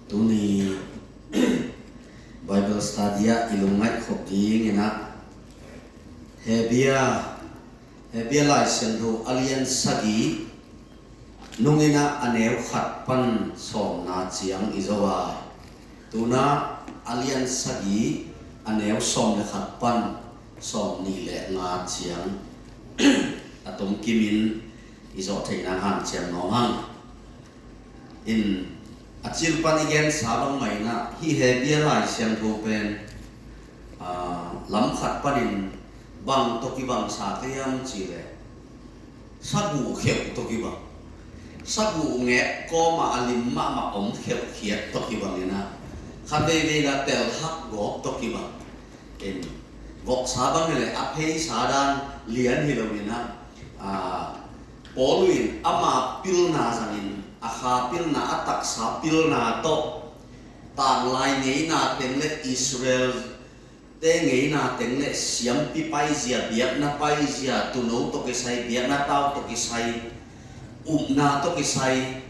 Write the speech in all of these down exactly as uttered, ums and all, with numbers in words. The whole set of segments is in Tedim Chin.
Tuni Bible study ah i lungngaih khop dingin ah Hebia, Hebia Lai Siangtho a lian sagih nungin ah a neu khat pan sawmna ciang i zo a, tuna a lian sagih a neu sawm le khat pan sawm nih le nga ciang a tomkimin i zawh theihna hanciam nuam hang. In a cil pan i gensa bangmah in ah hih Hebia Lai Siangtho pen, aa, lam khat panin bang tawh kibangsa kei hiam cih leh saguh kheuh tawh kibang, saguh ngek kawmah a lim mahmah om kheuhkhiat tawh kibang in ah khat veivei la telhak gawp tawh kibang. In voksa bang hi leh a pheisa dan lian hi lo in ah, aa, Paul in ama pilna zangin a kha pilna, a taksa pilna tawh tanglai ngeina teng le Israel te ngeina teng le siampi paizia, biakna paizia, tuuno tawh kisai, biakna tau tawh kisai, upna tawh kisai,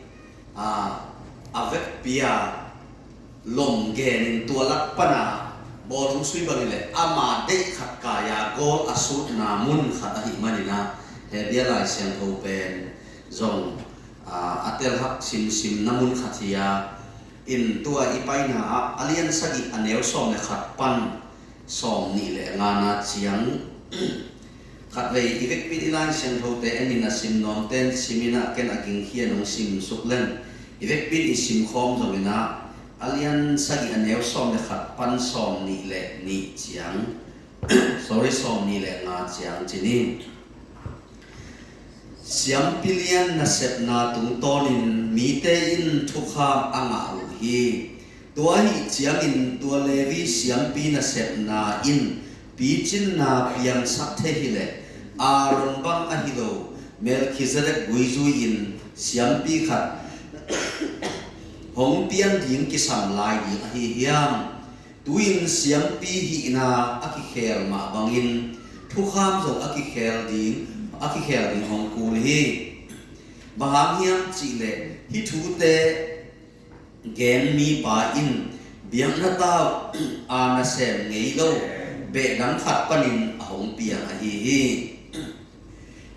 aa, a vekpi a lom genin tua lak pana bawlung sui bang hi leh ama deih khat kai-a gawl a sutna mun khat ahih manin ah Hebia Lai Siangtho pen zong, aa, a telhak simsimna mun khat hi a, in tua i paina ah a lian sagih a neu sawm le khat pan sawm nih le ngana ciang khatvei i vekpi in i Lai Siangthote en in a sim nuamten sim in ah ken a gingkhia-in hong sim suk leng i vekpi in i sim khawm zongin ah a lian sagih a neu sawm le khat pan sawm nih le nih ciang, sorry, sawm nih le nga ciang ci ni. Siampi lian nasepna tungtawnin mite in thukham a ngah uh hi. Tua ahih ciangin tua Levi siampi nasepna in picinna piangsak thei hi leh Aaron bang ahi lo Melkhizedek guizui-in siampi khat hong piang ding kisam lai ding ahi hiam? Tu-in siampi hihna a kikhel mah bangin thukham zong a kikhel ding, a kikhel ding hong kul hi. Bang hang hiam cih leh hih thute gen mipa in biakna tau a nasem ngei lo behdang khat panin a hong piang ahi hi.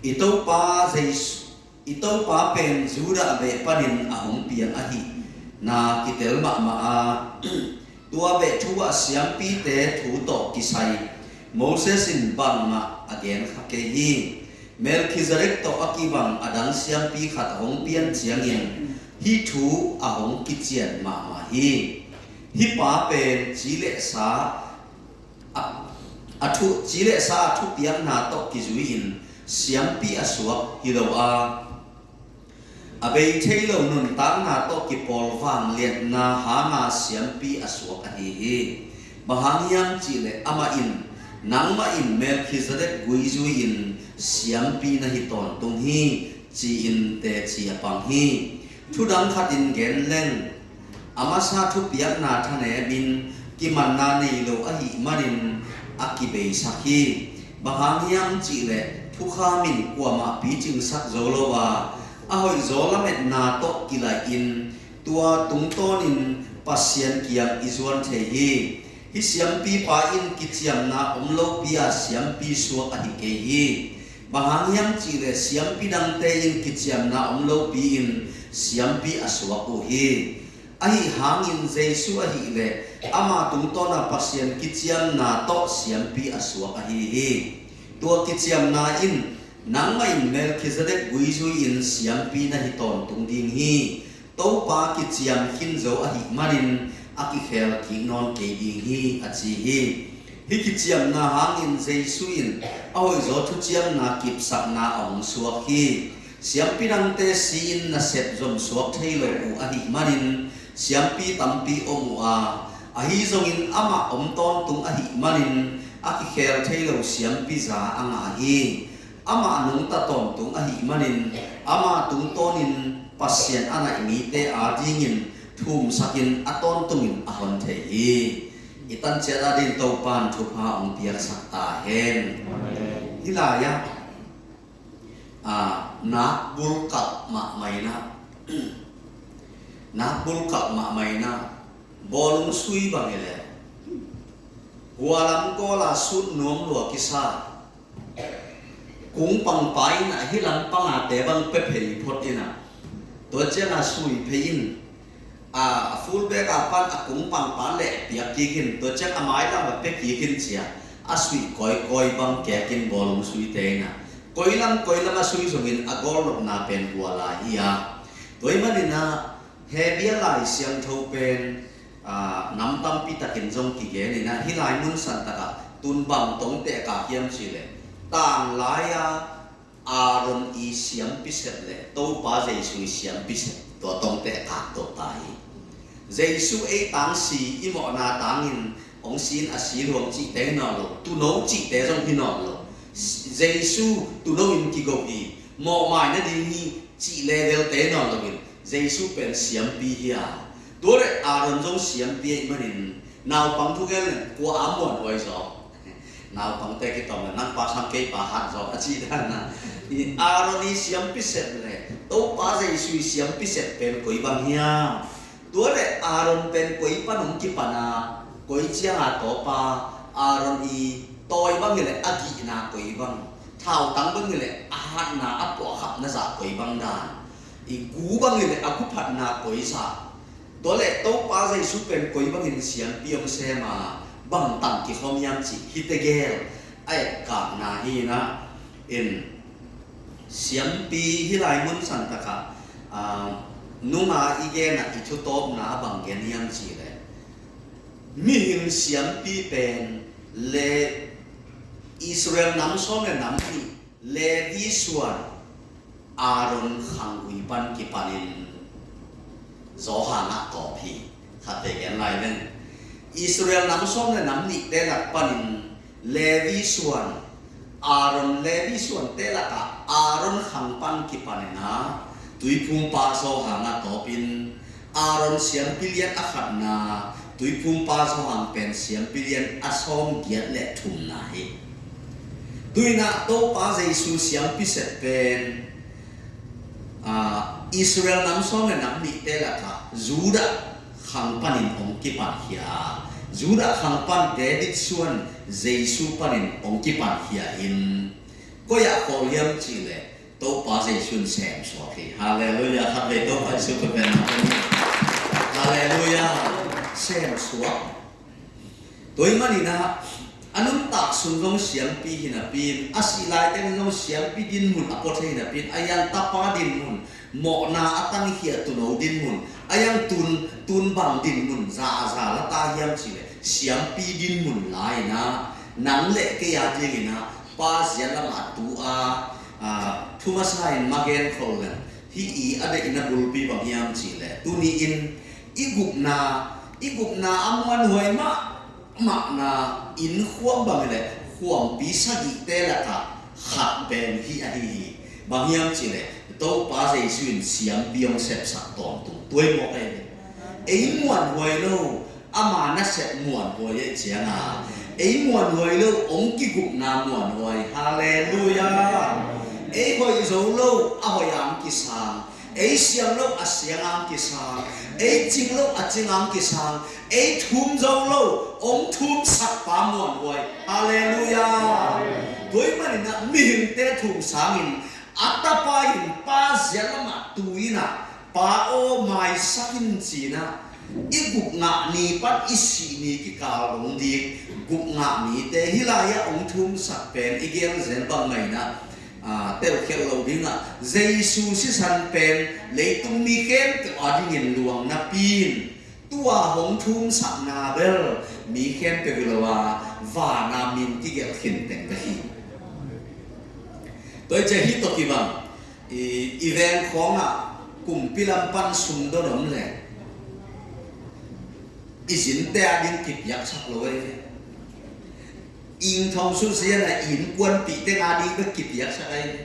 I Topa Jesu, i Topa pen Judah beh panin a hong piang ahihna kitel mahmah a, tua beh thu ah siampite thu tawh kisai Moses in bangmah a gen kha kei hi. Melkhizedek tawh a kibang a dang siampi khat a hong pian ciangin hih thu a hong kician mahmah hi. Hih pa pen ci le sa a, a thu, ci le sa a thupiakna tawh kizui-in siampi a suak hi lo a, a bei thei lo nuntakna tawh kipawl vangliatna hanga siampi a suak ahi hi. Bang hang hiam cih leh amah in, "Nangmah in Melkhizedek guizui-in siampi na hi tawntung hi," ci-in teci a pang hi. Thudang khatin gen leng, a masa thupiakna thanemin kimanna nei lo ahih manin a kibeisak hi. Bang hang hiam cih leh thukham in kuamah picingsak zo lo a, a hoihzaw lametna tawh kilaihin tua tungtawnin Pasian kiang i zuan thei hi. Hih siampipa in kiciamna om lopi-a siampi suak ahi kei hi. Bang hang hiam cih leh siampi dangte in kiciamna om lopi-in siampi a suak uh hi. Ahi hangin Jesu ahih leh ama tungtawna Pasian kiciamna tawh siampi a suak ahi hi. Tua kiciamna in, "Nangmah in Melkhizedek guizui-in siampi na hi tawntung ding hi. Topa kiciam khin zo ahih manin a kikhel kik nawn kei ding hi," a ci hi. Hih kiciamna hangin Jesu in a hoihzaw thuciamna kipsakna a hong suak hi. Siampi dangte si-in nasep zom suak thei lo uh ahih manin siampi tampi om uh a, ahi zongin amah om tawntung ahih manin a kikhel thei lo siampi za a ngah hi. Amah nungta tawntung ahih manin ama tungtawnin Pasian a naih mite adingin thumsakin a tawntungin a hon thei hi. I tanciat adingin Topa'n thupha hong piaksak ta hen. Hih lai-ah, a, nakbul kalh mahmah in ah Nakbul kalh mahmah in ah, bawlung sui bang hi leh, hua lam kawl a sut nuam lua kisa, kung pangpa in ah hih lam pangate bang pia phei phot in ah, tua ciang a sui phei in, a, a full back a pan a kung pangpa leh piak kik in, tua ciang a mailam a pia kik in ci a, a sui kawikawi bang kek in bawlung suite in ah, koi lam koi lam a sui zongin a gawl lopna pen hua lai hi a. Tua ahih manin ah, Hebru Lai Siangtho pen, aa, nam tampi takin zong kigen in ah, hih lai mun santak ah tun bang tawh teh kha hiam cih leh, tanglai a Aaron i siampi sep leh Topa Jesu i siampi sep tua tawh teh kha tua ta hi. Jesu ei tangsi i mawhna tangin hong si in a si luang cihte hi nawn lo, tuuno cihte zong hi nawn lo. Jesu tuuno in kigo hi, mawhmai nading hi cih level te nawn lo in, Jesu pen siampi hi a. Tua leh Aaron zong siampi ahih manin naupang thugel in kua a muanhuai zaw. Naupangte kitawng leh nang pa sang kei pa hat zaw a cih dan a, i Aaron i siampi sep leh Topa Jesu i siampi sep pen koi bang hiam? Tua leh Aaron pen koi pan hong kipan a, koi ciang a tawpa, Aaron i tawi bang hi leh a gihna koi bang, thautang bang hi leh a hatna a puahkhapna zah koi bang dan, i gu bang hi leh a gu phatna koi zah. Tua leh Topa Jesu pen koi bangin siampi hong sem a, bang tang kikhawm hiam cih hihte gel a etkakna hi in ah, in siampi hih lai mun santak ah, aa, nunga i gen ah i thutawpna a bang gen hiam cih leh, mihing siampi pen le Israel nam sawm le nam nih, Levi suan, Aaron khanggui pan kipanin Zohan ah tawp hi. Khatte gen lai ven. Israel nam sawm le nam nihte lak panin Levi suan, Aaron Levi suante lakah Aaron khang pan kipanin ah, tuiphumpa Zohan ah tawpin Aaron siampi lian a khatna, tuiphumpa Zohan pen siampi lian a sawmgiat le thumna hi. Tu in ah Topa Jesu siampi sep pen, aa, Israel nam sawm le nam nihte lakah Judah khang panin hong kipankhia a, Judah khang pan David suan Jesu panin hong kipankhia in, koi ah khawl hiam cih leh Topa Jesu in semsuak hi. Halleluiah. Khatvei Topa Jesu khut beng. Halleluiah. Semsuak. Tua ahih manin ah, a nuntak sung zong siampi hi napi in, a sih laiteng zong siampi dinmun a pua thei hi napi in, a hi hang tapa dinmun, mawhna a tankhia tuuno dinmun, a hi hang tun, tun bang dinmun za a za la ta hiam cih leh siampi dinmun la in ah, nang le kei a dingin ah, Pa zia lamah tu a, aa, thu masa in ma gen khol leng, hih i a deihna bulpi bang hiam cih leh, tuni in i gupna, i gupna a muanhuai mahmahna inn khuang bang hi leh khuangpi sagihte lakah khat pen hih ahi hi. Bang hiam cih leh Topa Jesu in siampi hong sepsak tawntung, tua hi mawk ahi hi. Ei muanhuai lo, ama nasep muanhuai ahih ciangin, ei muanhuai lo, hong kigupna muanhuai. Halleluiah. Ei hoih zo lo, a hoih a hong kisang. Ei siang lo, a siang a hong kisang. Ei cing lo, a cing a hong kisang. Ei thum zo lo, hong thumsak pa muanhuai. Halleluiah. Tua ahih manin ah mihingte thum sangin a tapa in Pa zia lamah tu in ah, Pa aw, maisak in ci in ah, i gupngah ni pan i sih ni kikal dong ding gupngah nite hih lai-ah hong thumsak pen i gen zen bangmah in ah, aa, telkhialh loh ding ah, Jesu sisan pen leitung mi khempeuh a dingin luang napi in, tua hong thumsakna bel mi khempeuh hi lo a, van a min kigelh khin teng bek hi. Tua hi ciang hih tawh kibang, i, i veng khawng ah kumpi lam pan sum don om leh i zinte a ding kipiaksak lo ahi ve. Ing thong susia in ah innkuanpihte a ding bek kipiaksak ahi ve.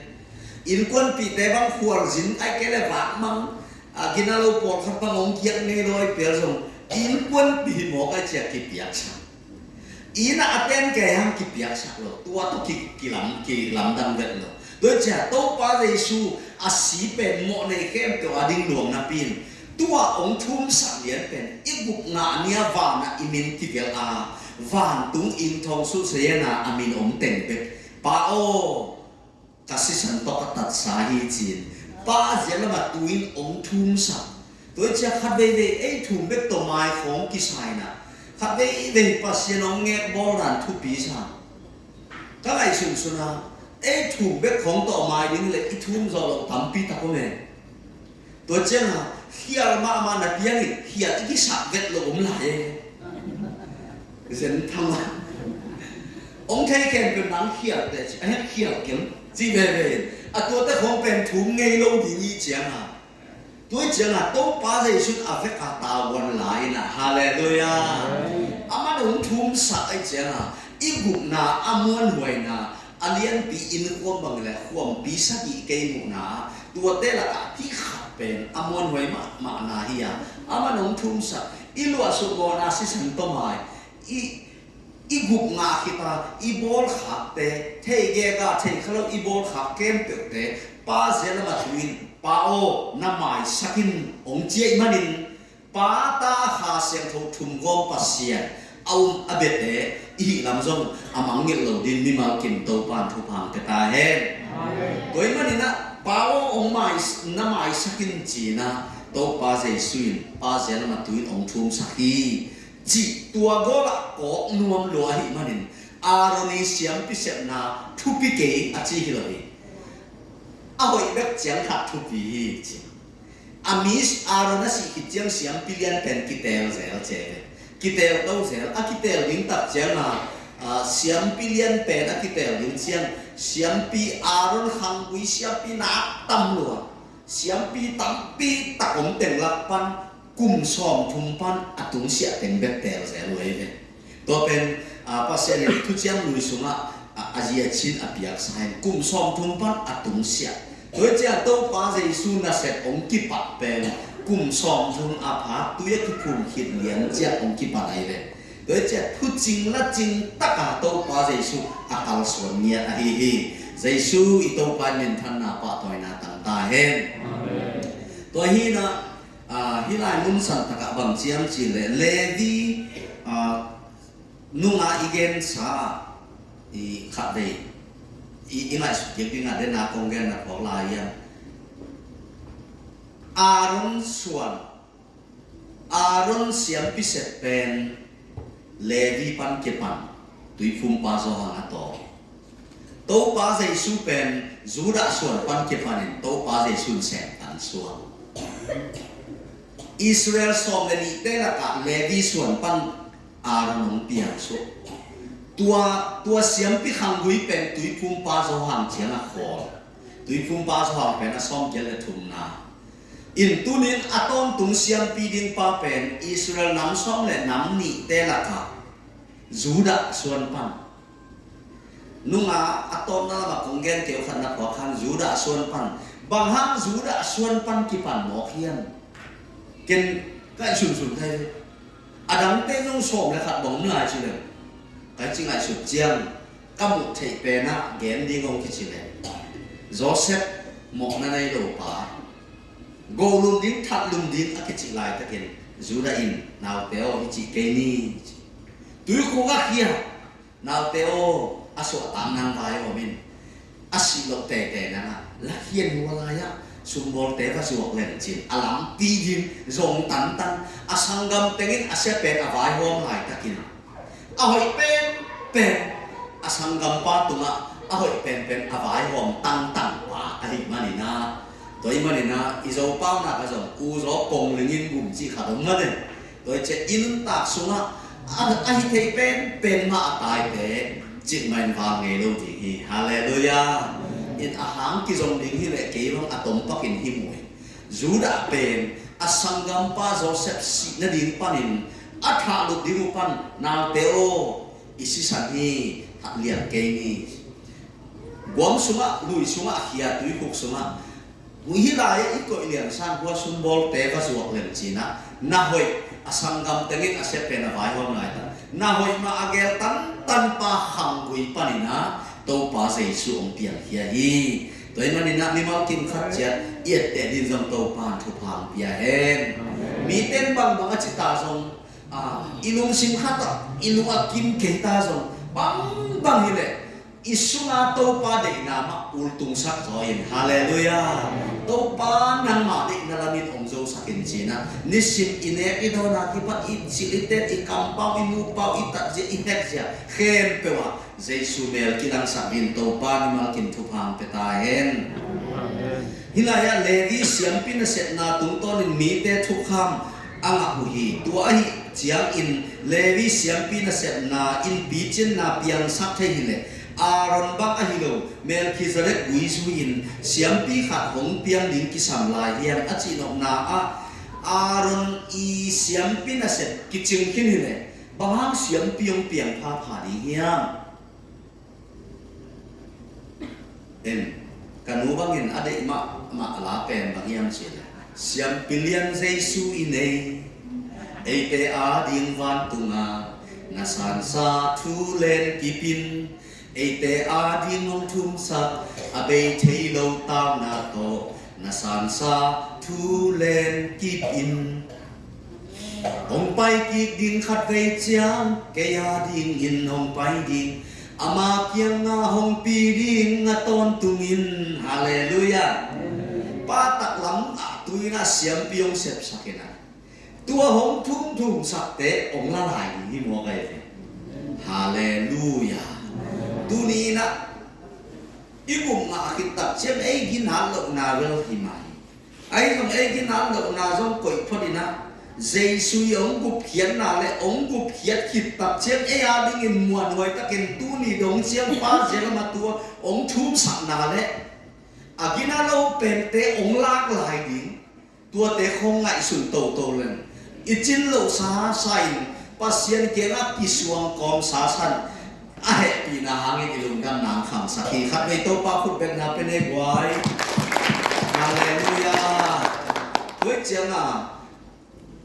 Innkuanpihte bang khualzin ahih kei leh vakmang, a, gina lo pawlkhat bang hong kiak ngei lo ahi pial zong, innkuanpih mawk ahih ciang kipiaksak. Inn ah a ten kei hang kipiaksak lo, tua tawh ki, kilam, kilamdang vet lo. Tua hi ciang Topa Jesu a si pen mawhnei khempeuh a ding luang napi in, Tua hong thumsak lian pen i gupna ni a vanah i min kigelh a, vantung inn thong suhsayena a min om teng bek. Pa aw, ka sisan tawh ka tatsa hi ci-in Pa zia lamah tu-in hong thumsak. Tua hi ciang khat veivei ei thum bek tawh mai khawng kisai-in ah, khat veivei Pasian hong ngek bawl dan thupi sa. Ka ngaihsun sunsun a, ei thum bek khawng tawh mai ding leh i thum zawh loh tampi tak om e. Tua ciangin khial mahmah na piangin khial i kisak vet loh om lai e. Zen thang a, hong thei khempeuh nang khial teh ci, a hian khial keng ci veve in, a tuate khawng pen thum ngei lo ding i ciangin, tua i ciangin Topa Jesu in a vek a tavuan lai-in ah, halleluiah. Aman hong thumsak i ciangin i gupna, a muanhuaina, a lianpi inn khuam bang leh khuampi sagih kei muhna, tuate lakah hih khat pen a muanhuai mahmahna hi a, aman hong thumsak. I luahsuk mawhna sisan tawh mai, i, i gupna khit a i bawlkhakte, thei gega thei kha lo i bawlkhak khempeuhte Pa zia lamah tu-in, Pa aw, na maisak in, hong ci ahih manin Pa, Ta, Kha Siangtho thum gawm Pasian a um a biate i hih lam zong a mangngilh lo dingin mimal kim Topa in thupha hong pia ta hen. Amen. Tua ahih manin ah, Pa aw, hong mai, na maisak in ci-in ah Topa Jesu in Pa zia lamah tu-in hong thumsak hi, cih tua gawlah kawk nuam lua ahih manin Aaron i siampi sepna thupi kei a ci hi lo hi. A hoih bek ciang khat thupi hi ci. A mi Aaron a sih khit ciang siampi lian pen kiteel zel ci ve. Kiteel to zel, a kiteel ding tak ciangin, a, siampi lian pen a kiteel ding ciang, siampi Aaron khanggui siampi nak tam lua, siampi tampi tak om teng lak pan kum sawmthum pan a tungsiah teng bek teel zel uh ei ve. Tua pen, a, Pasian in Thuciam Lui sungah, a, a zia cin a piaksa in kum sawmthum pan a tungsiah. Tua hi ciang Topa Jesu nasep hong kipat pen kum sawmthum a pha tui a kiphum khit lian ciang hong kipat ahi ve. Tua hi ciang thucing lacing taka Topa Jesu a kalsuan ngiat ahi hi. Jesu i Topa in minthanna pahtawina tang ta hen. Amen. Tua hi-in ah, a, hih lai mun san takah bang ci hiam cih leh Levi, a, nunga i gensa i khatvei i, i ngaihsut kik ding a, den a kong genna phawk lai hiam? Aaron suan, Aaron siampi sep pen Levi pan kipan Tuiphumpa Johan a tawh. Topa Jesu pen Judah suan pan kipanin Topa Jesu in semtan suak. Israel sawm le nihte lakah Levi suan pan Aaron hong piang suak. Tua, tua siampi khanggui pen Tuiphumpa Johan ciang a khawl. Tuiphumpa Johan pen a sawmgiat le thumna. In tunin a tawntung siampi ding pa pen Israel nam sawm le nam nihte lakah Judah suan pan. Nunga a tawpna lamah kong gen kei uh khatna pawh khan Judah suan pan. Bang hang Judah suan pan kipan mawk hiam? Ken ka ngaihsunsun thei. A dangte zong sawm le khat bang om lai ci leng. Ka ci ngaihsut ciang ka muh theih penah gen ding hong kici leng, Joseph mawhna nei lo pa, go lum ding, that lum ding a kicih laitakin Judah in, naute aw, hi cih kei ni. Tuikhuk a khia, naute aw, a suahtak nang vaihawm in, a sih loh teitei nangah lakhian hua lai-ah sumbawlte va zuak leng cin a lampi ding zong tantan, a sanggam tengin a sia pen a vaihawm laitakin a hoih penpen a sanggampa tungah a hoih penpen a vaihawm tangtangpa ahih manin ah, tua ahih manin ah i Zopau nak ah zong U Zaw Kong Ling in gum cih khat om mah ne. Tua hi ciah i nuntak sungah a, a hi thei penpen mah a taite cih mah in val ngei lo ding hi. Halleluiah. In a hang kizom ding hi leh kei bang a tom pakin hi mu hi. Judah pen a sanggampa Joseph sih nading panin a thahlut ding uh pan, naute aw, i sisan hi, thah liam kei ni. Guam sungah, lui sungah, a khia tuikhuk sungah, hih lai-ah i koih liangsan hua sumbawlte va zuak leng cin ah, na hoih a sanggam tengin a sia pen a vaihawm laitak, na hoih mah a geel tantanpa khanggui panin ah Topa Jesu hong piangkhia hi. Tua ahih manin ah mimal kim khat ciat i etteh ding zong Topa'n thupha hong pia hen. Mite'n bangbang a ci ta zong, a, i lungsim khat ah i lung a kim kei ta zong, bangbang hileh i sunga Topa deihna mah ultungsak zaw in. Halleluiah. Topa nangmah deihna lamin hong zosak in ci-in ah, nisim i nek i dawn a kipat i cil i tet, i kampau, i mukpau, i tatzia, i hekzia khempeuh ah Jesu mel kilangsak dingin Topa mimal kim thupha hong pia ta hen. Amen. Hih lai-ah Levi siampi nasepna tungtawnin mite thukham a ngah uh hi. Tua ahih ciangin Levi siampi nasepna in picinna piangsak thei hileh Aaron bang ahi lo Melkhizedek gui zui-in siampi khat hong piang ding kisam lai hiam a cihnopna ah, Aaron i siampi nasep kicing khin hileh bang hang siampi hong piang phapha ding hiam? En, ka nu bangin a deih mahmah la pen bang hiam cih leh, Siampi lian Jesu i nei, eite ading vantunga na sansa thu len kip in, eite ading hong thumsak a bei thei lo tauna tawh na sansa thu len kip in. Hong pai kik ding khatvei ciang kei adingin hong pai ding, ama kianga hong pi ding a tawntung in. Halleluiah. Pa taklam ah tu-in ah siampi hong sepsak in ah, tua hong thumthumsakte hong la lai ding hi maw, ka hi ve. Halleluiah. Tuni-in ah i gupna khit tak ciang ei ginat lohna bel hi mah hi. Ahi zong ei ginat lohna zong koih phot in ah, Jesu i hong gupkhiatna le hong gupkhiat khit tak ciang ei adingin muanhuai takin tuni dong ciang Pa zia lam a tua hong thumsakna le a gina lo pente hong lak lai ding, tuate khong ngaihsun toto leng i cin loh sasa in Pasian kiangah kisuang kawm sasan a hehpihna hangin i lungdamna hong khangsak hi. Khatvei Topa khutbetna pia ni guai. Halleluiah. Tua ciangah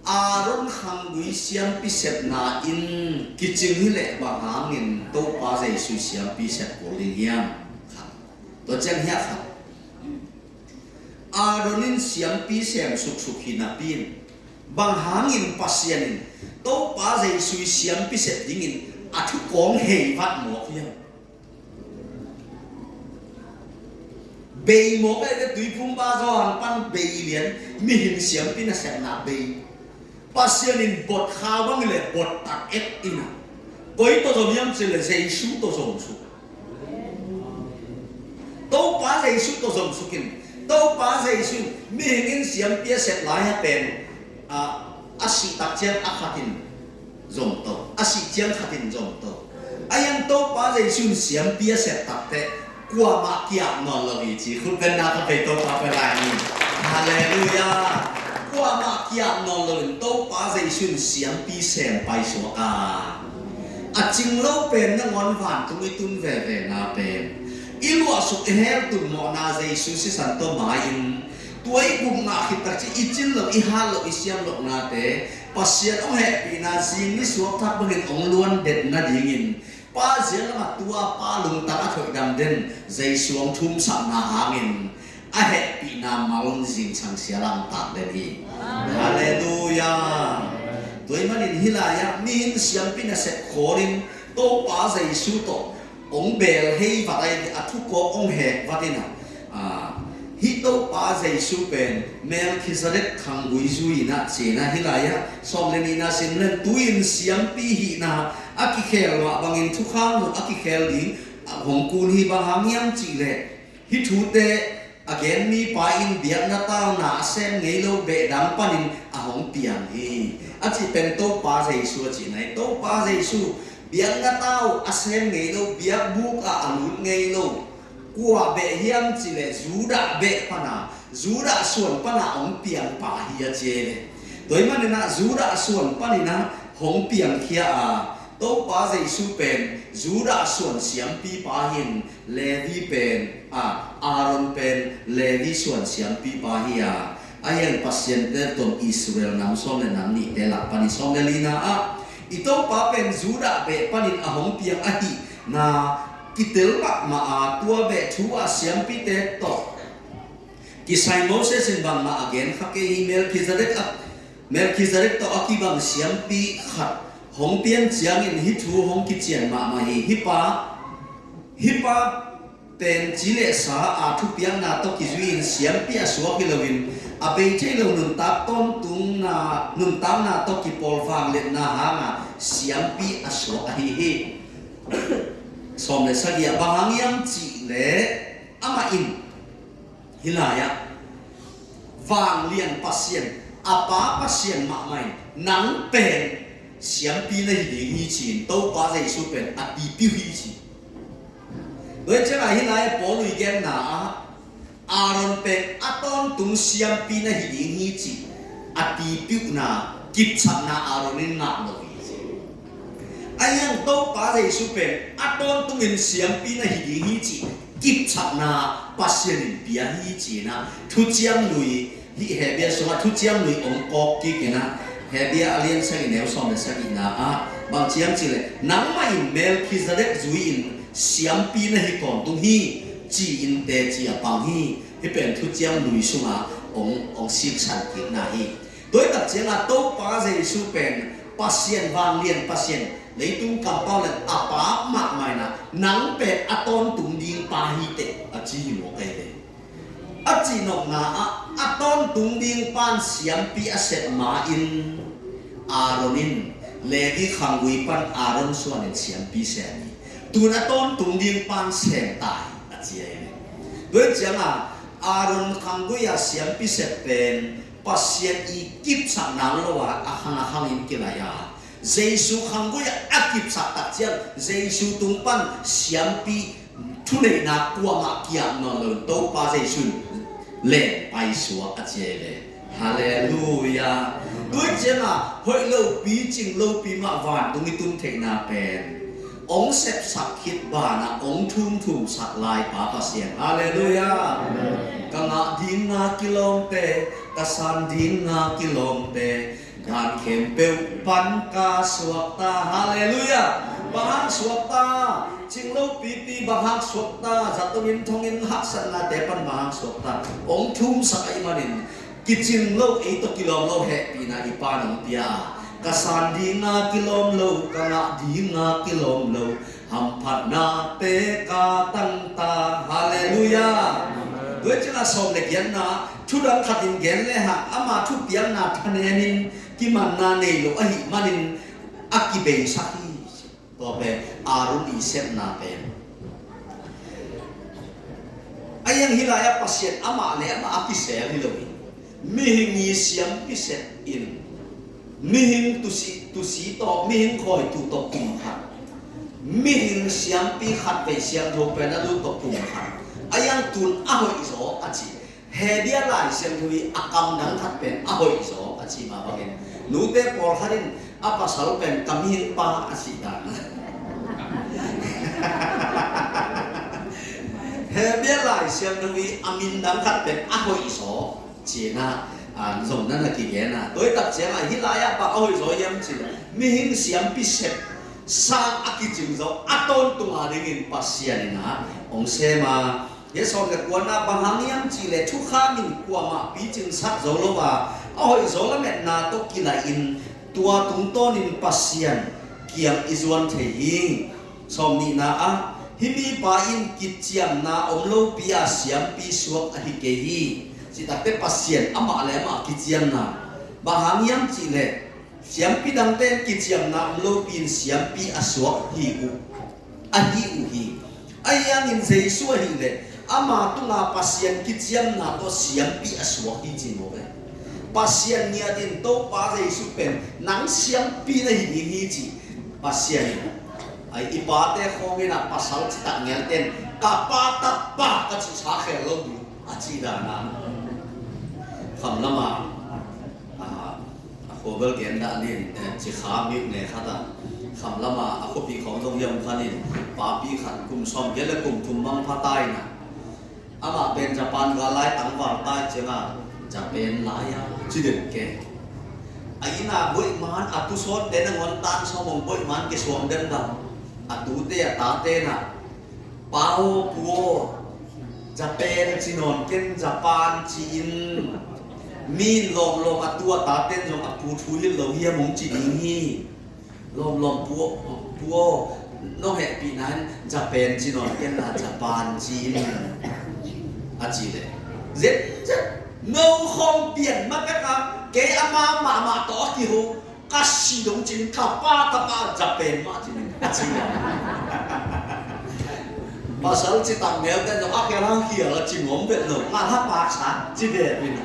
Aaron khanggui siampi sepna in kicing hileh bang hangin Topa Jesu siampi sep kul ding hiam? Tua ciang hiah khat, Aaron in siampi sem suksuk hi napi in, bang hangin Pasian in Topa Jesu i siampi sep dingin a thukawng hei vat mawk hiam? Bei mawk, eh, tuiphum ba Johan pan bei lian, mihing siampi nasepna bei. Pasian in bot kha bang le bot tak et in ah, koi tawh zom hiam cih leh Jesu tawh zom suk. Topa Jesu tawh zom suk in. Topa Jesu in mihing in siampi a sep lai-ah pen, a, a sih tak ciang a khat in zom to, a sih ciang khat in zom to. A hiang Topa Jesu in siampi a sep takteh kuamah kiap nawn lo hi ci, khutbetna khatvei Topa pia lai ni. Halleluiah. Kuamah kiap nawn lo in Topa Jesu in siampi sem paisuak a, a cing lo pen nangawn vantung i tun vevena pen i luahsuk i hel tun mawhna Jesu sisan tawh mai-in, tua i gupna khit tak ciang i cin loh, i hat loh, i siam lohnate Pasian hong hehpihna zing ni suak thak bangin hong luan det nadingin Pa zia lamah tua Pa lungtang a thoihdam den Jesu hong thumsakna hangin a hehpihna mal zingsang sialang tak den hi. Halleluiah. Tua ahih manin hih lai-ah mihing siampi nasep khawlin Topa Jesu tawh hong beel hei vat a, a thukawk hong hek vat in ah, a, hih Topa Jesu pen Melkhizedek khanggui zui in ah ci-in ah, hih lai-ah sawm le nihna sim leng, tu-in siampi hihna a kikhel mah bangin thukham zong a kikhel ding, a, hong kun hi. Bang hang hiam cih leh hih thute a gen mipa in biakna tauna a sem ngei lo behdang panin a hong piang hi, a cih pen Topa Jesu a cihna hi. Topa Jesu biakna tau a sem ngei lo, biakbuk ah a lut ngei lo kua beh hiam cih leh Judah beh pana, Judah suan pana hong piangpa hi a ci hi. Tua ahih manin ah Judah suan panin ah hong piangkhia a, Topa Jesu pen Judah suan siampipa hi-in, Levi pen, a, Aaron pen Levi suan siampipa hi a, a hiang Pasian teltuam Israel nam sawm le nam nihte lak panin, sawm le lina ah, i Topa pen Judah beh panin a hong piang ahihna kitel mahmah a, tua beh thu ah siampite tawh Kisai Moses in bangmah a gen kha kei hi. Melkhizedek a, Melkhizedek tawh a kibang siampi khat hong pian ciangin hih thu hong kician mahmah hi. Hih pa, hih pa pen ci le sa a thupiakna tawh kizui-in siampi a suak hi loin a bei thei lo nuntak tawntungna, nuntakna tawh kipawl vangliatna hanga siampi a suak ahi hi. Sawm le sagih ah, bang hang hiam cih leh amah in hih lai-ah vanglian Pasian, a Pa Pasian mahmah in nang pen siampi na hi ding hi ci-in Topa Jesu pen a tipiu hi ci. Tua hi ciangah hih lai-ah Paul in genna ah Aaron pen a tawntung siampi na hi ding hi ci a tipiuhna, kipsakna Aaron in ngah lo hi ci. Ahi hang Topa Jesu pen a tawntungin siampi na hi ding hi ci kipsakna Pasian in pia hi ci-in ah Thuciam Lui, hih Hebru sungah Thuciam Lui hong kawk kik in ah, Hebru a lian sagih, neu sawm le sagihna ah bang ci hiam cih leh, nangmah in Melkhizedek zui-in siampi na hi tawntung hi ci-in teci a pang hi. Hih pen Thuciam Lui sungah hong, hong siksan kikna hi. Tua hi tak ciangah Topa Jesu pen Pasian, vanglian Pasian, leitung kampau le a Pa mahmah in ah nang pen a tawntung ding pa hi teh a ci hi mawk ahi ve. A cihnopna ah a tawntung ding pan siampi a sep ma-in Aaron in Levi khanggui pan Aaron suanin siampi sem hi. Tun a tawntung ding pan sem ta hi a ci ahi ve. Tua hi ciangah Aaron khanggui a siampi sep pen Pasian i kipsak nang lo a, a khang a khangin kilai a, Jesu khanggui a a kipsak tak ciang Jesu tung pan siampi thuneihna kuamah kiap nawn lo in Topa Jesu in len paisuak a ci ahi ve. Halleluia. Tua hi ciangah hoih lopi, cing lopi mah vantung i tun theihna pen hong sepsak khit banah hong thumthumsak lai Pa Pasian. Halleluia. Ka ngah dinga kilawmte, ka san dinga kilawmte, dan khempeuh pan ka suakta. Halleluia. Bang hang suakta? Cing lopipi bang hang suakta? Zato in thongin haksatnate pan bang hang suakta? Hong thumsak ahih manin kicing lo, ei tawh kilawm lo hehpihna i Pa nong pia a, ka san dinga kilawm lo, ka ngah dinga kilawm lo, hamphatnate ka tangta. Halleluia. Tua hi ciangah sawm le giatna, thudang khatin gen le hang ama thupiakna thanemin kimanna nei lo ahih manin a kibeisak hi. Tua pen Aaron i sepna pen. Ahi hang hih lai-ah Pasian amah le amah a kisel hi lo hi. Mihing i siampi sep in, mihing tusi, tusi tawh, mihing khawitu tawh kum khat, mihing siampi khat vei siangtho pen a lut tawh kum khat. Ahi hang tun a hoihzaw a ci. Hebru Lai Siangtho i a kam dang khat pen a hoihzaw a ci mah bangin, nute pawlkhat in a pasal pen ka mihing pa a cih dan. Hebru Lai Siangtho i a min dang khat pen a hoihzaw ci-in ah, a, zong na na kigen a. Tua hi tak ciangah hih lai-ah bang a hoihzaw hiam cih leh mihing siampi sep sang a kicing zaw a tawntung a dingin Pasian in ah hong sem a. Hih sawm le kuana, bang hang hiam cih leh thukham in kuamah picingsak zo lo a, a hoihzaw lametna tawh kilai-in tua tungtawnin Pasian kiang i zuan thei hi. Sawm nihna ah, hih mipa in kiciamna om lopi a siampi suak ahi kei hi. Citakte Pasian amah le amah kiciamna. Bang hang hiam cih leh siampi dangte in kiciamna om lopi in siampi a suak hi uh, ahi uh hi. Ahi hangin Jesu ahih leh ama tunga Pasian kiciamna tawh siampi a suak hi ci mawk e. Pasian ngiat in Topa Jesu pen nang siampi na hi ding hi ci. Pasian in, ai, i pate khawng in ah pasal citak ngialte in ka pa tapa ka cihsa khel lo ding a cih dan a, kham lamah, a, a khua bel gen dah nin, eh, Cikha mi ne khat ah, kham lamah a khuapi khawng dong hiam khan in, papi khat kum sawm giat le kum thum mang pha ta in ah, amah pen Japan gal lai tangval ta ciangah, Japan lai-ah ci den ke. A inn ah buaih man, a tu sawtte nangawn tan sawm hong buaih man kisuang den dah. A tute a tate in ah, pa aw, pu aw, Japan ci nawn ken, Japan ci-in. Mi lawmlawm a tu a taten zong a pu thu hi lo hiam hong ci ding hi. Lawmlawm pu, pu aw, nong hehpihna in Japan ci nawn ken la, Japan ci-in, a ci leh, zenzen no khawng pian ma pek a, kei ama mahmah tawh a kiho, ka si dong cin, ka pa, ka pa, Japan mah cin, a ci. Pasal ci tak neu ten zong a khial hang khial a ci nuam bet lo, ngal ha paksa ci bet in.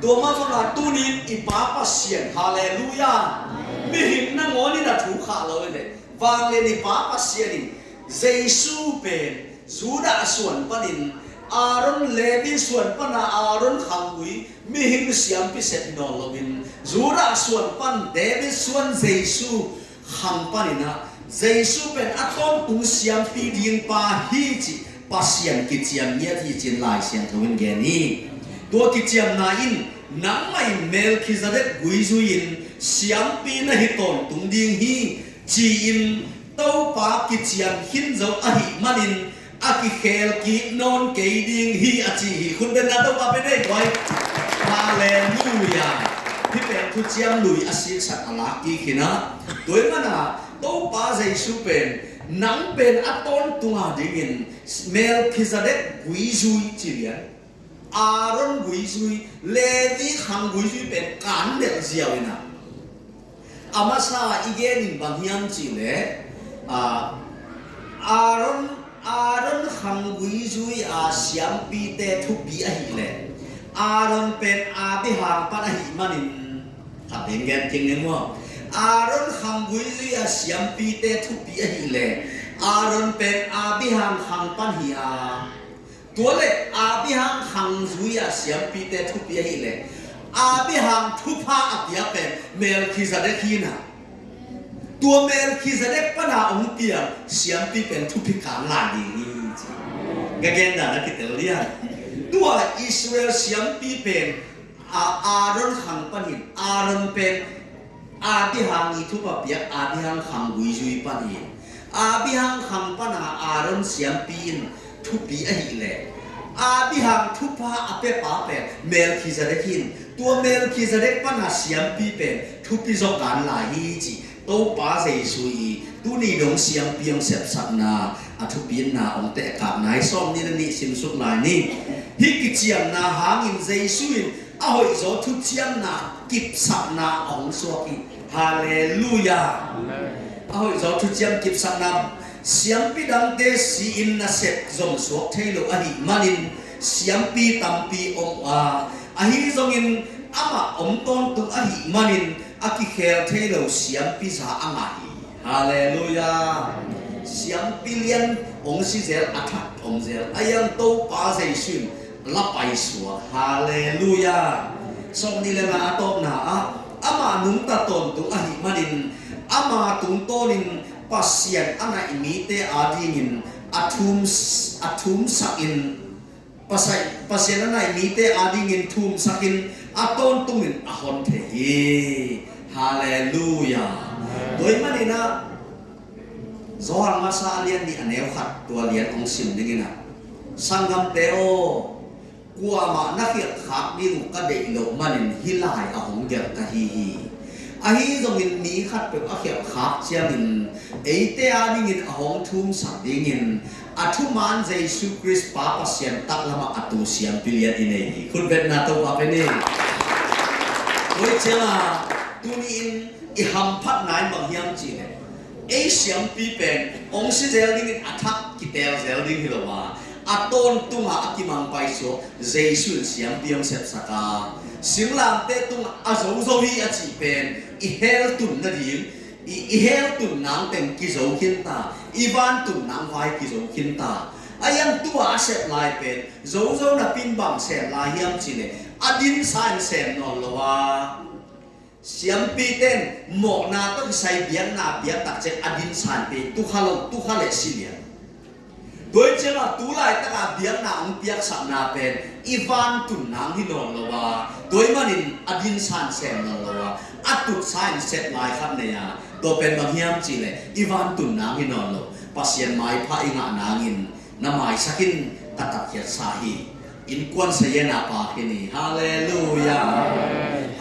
Tua mah bangin tuni-in i Pa Pasian, halleluiah, mihing nangawn in a thu khah lo leh, vanglian i Pa Pasian in Jesu pen Judah suan panin Aaron, Levi suan pana Aaron khanggui, mihing siampi sep hi nawn loin, Judah suan pan David suan Jesu khang panin ah, Jesu pen a tawntung siampi ding pa hi cih Pasian kiciam ngiat hi ci-in Lai Siangtho in gen hi. Tua kiciamna in, nangmah in Melkhizedek guizui-in siampi na hi tawntung ding hi, ci-in Topa kiciam khin zo ahih manin, a kikhel kik nawn kei ding hi, a ci hi. Khut beng na, Topa pen ei guai. Halleluiah. Hih pen thuciam lui a siksak a lak kik hi na. Tua ahih manin Topa Jesu pen, nang pen a tawntung a dingin Melkhizedek guizui ci lian, Aaron guizui, Levi khang guizui pen kan delh ziau in ah. A masa i gen in bang hiam cih leh, a, Aaron, Aaron khanggui zui a siampite thupi ahih leh, Aaron pen Abraham pan ahih manin, khat ding gen kik ni maw. Aaron khanggui zui a siampite thupi ahih leh, Aaron pen Abraham khang pan hi a, tua leh Abraham khang zui a siampite thupi ahih leh, Abraham thupha a pia pen Melkhizedek hi na. Tua Melkhizedek pana hong piang siampi pen thupi kan lai ding hi ci. Ka gen dan a kitel lian. Tua Israel siampi pen a, Aaron khang pan hi. Aaron pen Abraham i thupha piak, Abraham khanggui zui pan hi. Abraham khang pana Aaron siampi in thupi ahih leh, Abraham thupha a piapa pen Melkhizedek hi. Tua Melkhizedek pana siampi pen thupi zaw kan lai hi ci. Topa Jesu i tuni dong siampi hong sepsakna a thupina hong tehkakna i sawm ni le nih simsuk lai ni. Hih kiciamna hangin Jesu in a hoihzaw thuciamna kipsakna a hong suak hi. Halleluiah. Amen. A hoihzaw thuciam kipsakna, siampi dangte si-in nasep zong suak thei lo ahih manin siampi tampi om a, ahi zongin amah om tawntung ahih manin a kikhel thei lo siampi za a ngah hi. Halleluiah. Siampi lian hong si zel, a thak om zel, a iang Topa Jesu in la paisuak. Halleluiah. Sawm ni le nga a tawpna ah, ama nungta tawntung ahih manin ama tungtawnin Pasian a naih mite adingin a thum, a thumsakin, Pasai, Pasian a naih mite adingin thumsakin a tawntungin a hon thei hi. Halleluiah. Tua ahih manin ah, Johan masa a lian nih a neu khat tua lian hong sim dingin ah, sanggamte aw, kuamah na khialhkhak ding uh ka deih loh manin hih lai a hong gelh ka hi hi. Ahi zongin mi khatpeuh a khialhkhak ciangin eite adingin a hong thumsak dingin a thuman Jesu Khrist Pa Pasian taklamah a tu siampi lian i nei hi. Khut betna Topa pe ni. Tua ciangah tuni-in i hamphatna in bang hiam cih leh, ei siampi pen hong si zel dingin a thak kitel zel ding hi lo a, a tawntunga a kimang paisuak Jesu in siampi hong sepsak a, singlamteh tungah a zozo hi a cih pen i hell tun nading, i, i hell tun nang teng kizo khinta, i van tun nang vai kizo khinta. A iang tua a sep lai pen zozo napin bang sem lai hiam cih leh, a dinsa in sem nawn lo a, siampite in mawhna tawh kisai biakna piak tak ciang a dinsa in pe, tukha lo, tukha leh si lian. Tua hi ciangah tu laitakah biakna hong piaksakna pen i van tun nang hi nawn lo a, tua ahih manin a dinsa in sem nawn lo a, a tutsa in sep lai khat nei a, tua pen bang hiam cih leh i van tun nang hi nawn lo. Pasian maipha i ngah nangin na maisak in, a tatkhiatsa hi. Innkuan sayena pa khin hi. Halleluiah.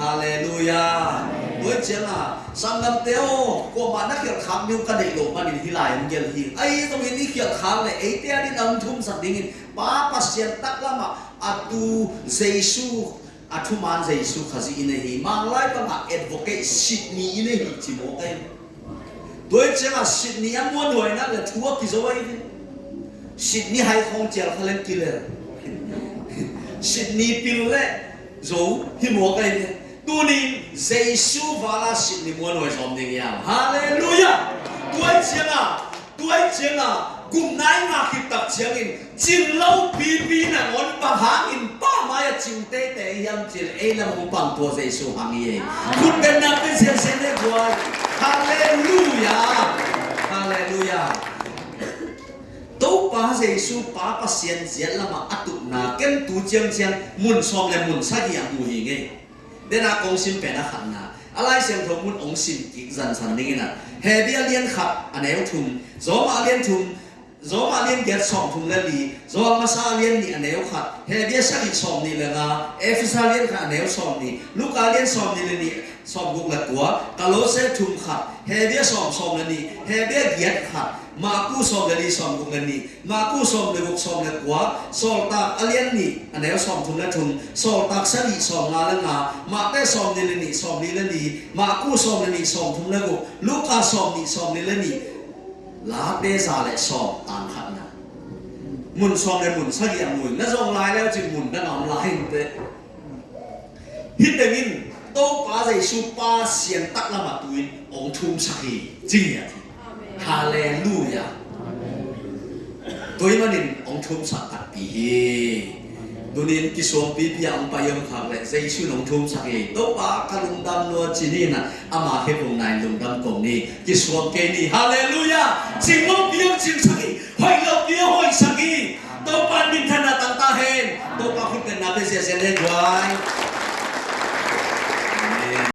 Halleluiah. Tua ciangah sanggamte aw, kuamah na khialhkhak ding uh ka deih loh manin hih lai hong gelh hi. Ahi zongin i khialhkhak leh eite adingin a hong thumsak dingin Pa Pasian taklamah a tu Jesu, a thuman Jesu Khazih i nei hi. Manglai bangah advocate, sitni i nei hi ci mawk ahi. Tua ciangah sitni a muanhuai nak leh thu a kizo ahi hi. Sitni hai khawng cial kha leng kilel. Sitni pil leh zo hi mawk ahi hi. Tunin Jesu vala sitni muanhuai zawm ding hi hang. Halleluiah. Tua ciangah, tua ciangah gupna i ngah khit tak ciangin cing lo pipi nangawn bang hangin Pa mai-ah cing teitei hiam cih leh ei lam hong pang tua Jesu hang hi. Khutbetna pia ziahziah ni guai. Halleluiah. Halleluiah. Topa Jesu Pa Pasian ziat lamah a tupna ken tu ciangciang mun sawm le mun sagih ah mu hi ngei. Dena kong sim pen a khatna, a Lai Siangtho mun hong sim kik zansan dingin ah, Hebru a lian khat a neu thum, Roma a lian thum, Roma a lian giat sawm thum le li, Roma masa a lian nih a neu khat, Hebru sagih sawm nih le nga, Efesa a lian khat a neu sawm nih, Luka a lian sawm nih le nih, sawm guk le kua, Kolose thum khat, Hebru sawm sawm le nih, Hebru giat khat, Marku sawm le li sawm guk le nih, Marku sawm le guk sawm le kua, Sawltak a lian nih a neu sawm thum le thum, Sawltak sagih sawm nga le nga, Mate sawm nih le nih sawm li le li, Marku sawm le nih sawm thum le guk, Luka sawm nih sawm li le nih, Late za le sawm tang khatna. Mun sawm le mun sagih a mu in, na zong lai le cin mun dang a om lai in teh. Hih tengin Topa Jesu Pasian taklamah tu-in hong thumsak hi, ci ngiat hi. Halleluiah. Tua ahih manin hong thumsak takpi hi. Tunin kisuang pipi a hong pai om khak leh Jesu in hong thumsak hi. Topa ka lungdam lua ci ni in ah, ama khempeuh in lungdam ko ni. Kisuang kei ni. Halleluiah. Cing lopi hong cingsak hi. Hoih lopi hong hoihsak hi. Topa in minthanna tang ta hen. Topa khutbetna pia ziahziah ni guai.